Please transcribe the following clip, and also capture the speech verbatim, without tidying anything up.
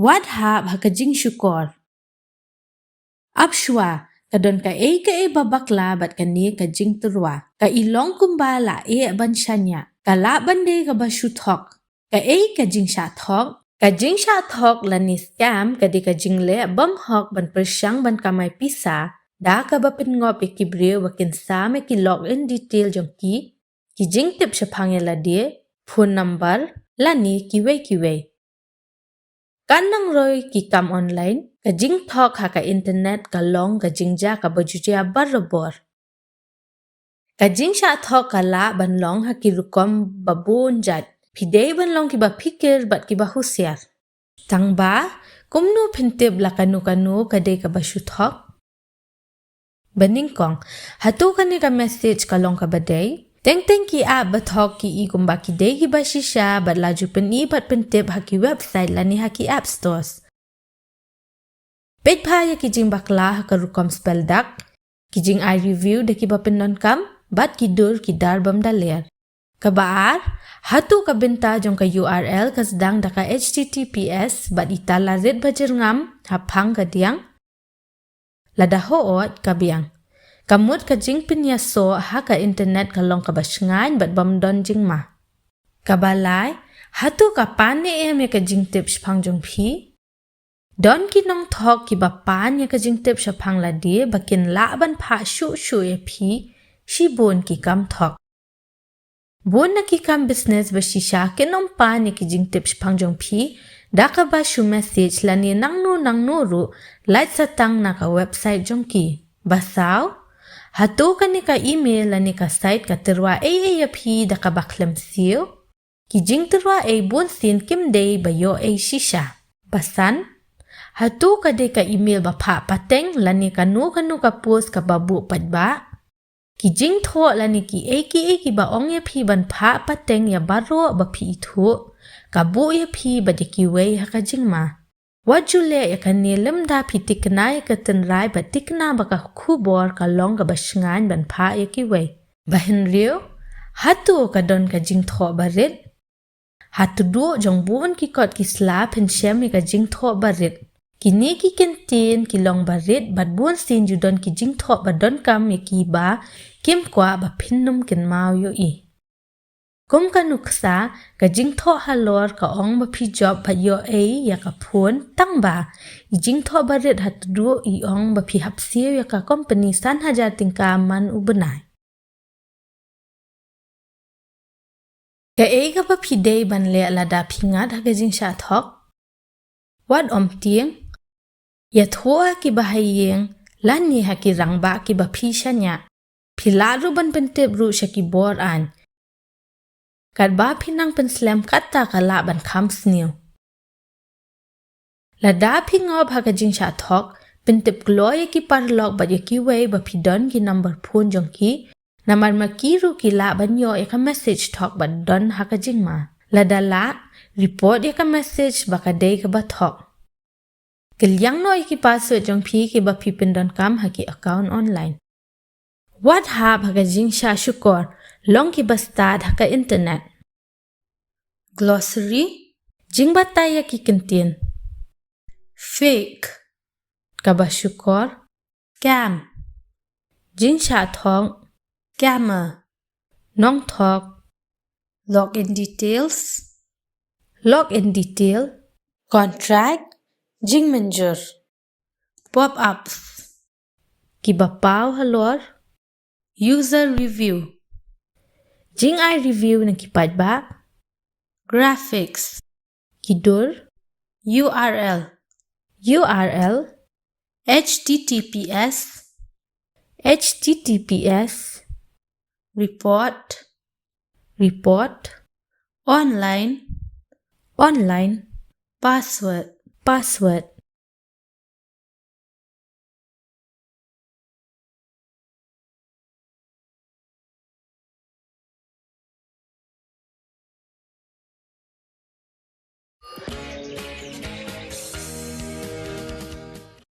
Wat hap ha ka jingshukor. Ap shuwa, ka don kaei kaei ba bakla bad kane ka jingtyrwa. Ka i long kumba la eh ban shaniah. Ka lah ban dei kaba shu thok. Kaei ka jingshah thok? Ka jingshah thok lane scam ka dei ka jingleh bym hok ban pyrshang ban kamai pisa da kaba pynngop ïa ki briew ba kin sam ïa ki login detail jong ki, ki jingtip shaphang ïa lade, phone number, lane kiwei kiwei. Kan nang roi ki kam online, ka jingthok ha ka internet ka long ka jingjia kaba ju jia barabor. Ka jingshah thok ka lah ban long ha ki rukom babun jait. Phi dei ban long kiba phikir bad kiba husiar. Tangba, kumno phin tip la kano kano ka dei kaba shu thok? Banyngkong, hato kane ka message ka long kaba dei? Teng teng ki app ba thok ki i kumba ki dei kiba shisha bad la ju pyni bad pyntip ha ki website lane ha ki app stores. Peit bha ïa ki jingbakla ha ka rukom spell dak, ki jingai review da kiba pyndonkam, bad ki dur ki dar bym da ler. Kaba ar, hato ka bynta jong ka U R L ka sdang da ka H T T P S bad i tala rit ba jyrngam ha phang ka diang? Lada hooid ka biang. Ka mut ka jingpynïasoh ha ka internet ka long kaba shngaiñ bad bym don jingma. Kaba lai, hato ka pan ne em ïa ka jingtip shaphang jong phi? Don ki nongthok kiba pan ïa ka jingtip shaphang lade ba kin lah ban phah shuh shuh ïa phi shibun ki kam thok. Bun na ki kam business ba shisha kin ym pan ïa ki jingtip shaphang jong phi da kaba shu message lane nangno nangno ruh, lait sa tang na ka website jong ki. Ba saw, hato kane ka email lane ka site ka tyrwa ei ei ïa phi da kaba khlem siew? Ki jingtyrwa ei bunsien kim dei ba ïoh ei shisha. Ba san, hato ka dei ka email ba phah pateng lane kano kano ka post kaba buh paidbah? Ki jingthoh lane kiei kiei kiba ong ïa phi ban phah pateng ïa baroh ba phi ithuh, ka buh ïa phi bad ïa kiwei ha ka jingma. Wat ju leh ïa kane lymda phi thikna ïa ka tynrai bad thikna ba ka khubor ka long kaba shngaiñ ban phah ïa kiwei. Ba hynriew, hato ka don ka jingthoh barit? Ha tduh jong bun ki kot ki sla phin shem ïa ka jingthoh barit. Kine ki kyntien ki long barit bad bunsien ju don ki jingthoh ba donkam ïa kiba kim kwah ba phin ym kynmaw ïohi. Kum ka nuksa, ka jingthoh halor ka ong ba phi jop bad ïoh ei ïa ka phone, tangba i jingthoh barit ha tduh i ong ba phi hap siew ïa ka kompani san hajar tyngka man u bnai. Kaei kaba phi dei ban leh lada phi ngat ha ka jingshah thok? Wat ym tieng. Ïathuh ha kiba ha ïing lane ha ki rangbah kiba phi shaniah. Phi lah ruh ban pyntip ruh sha ki bor aiñ. Katba phi nang pynslem katta ka lah ban kham sniew. Lada phi ngop ha ka jingshah thok, pyntip kloi ïa ki paralok bad ïa kiwei ba phi don ki number phone jong ki, namar ma ki ruh ki lah ban ïoh ïa ka message thok ba don ha ka jingma. Lada lah, report ïa ka message ba ka dei kaba thok. Kylliang noh ïa ki password jong phi kiba phi pyndonkam ha ki account online. Wat hap ha ka jingshah shukor, long kiba stad ha ka internet. Glossary, jingbatai ïa ki kyntien. Fake, kaba shukor. Scam, jingshah thok. Scammer, nongthok. Login details, login detail. Contract, jingmynjur. Pop-ups, kiba paw halor. User review, jingai review na ki paidbah. Graphics, ki dur. U R L, U R L. H T T P S, H T T P S. Report, report. Online, online. Password, password.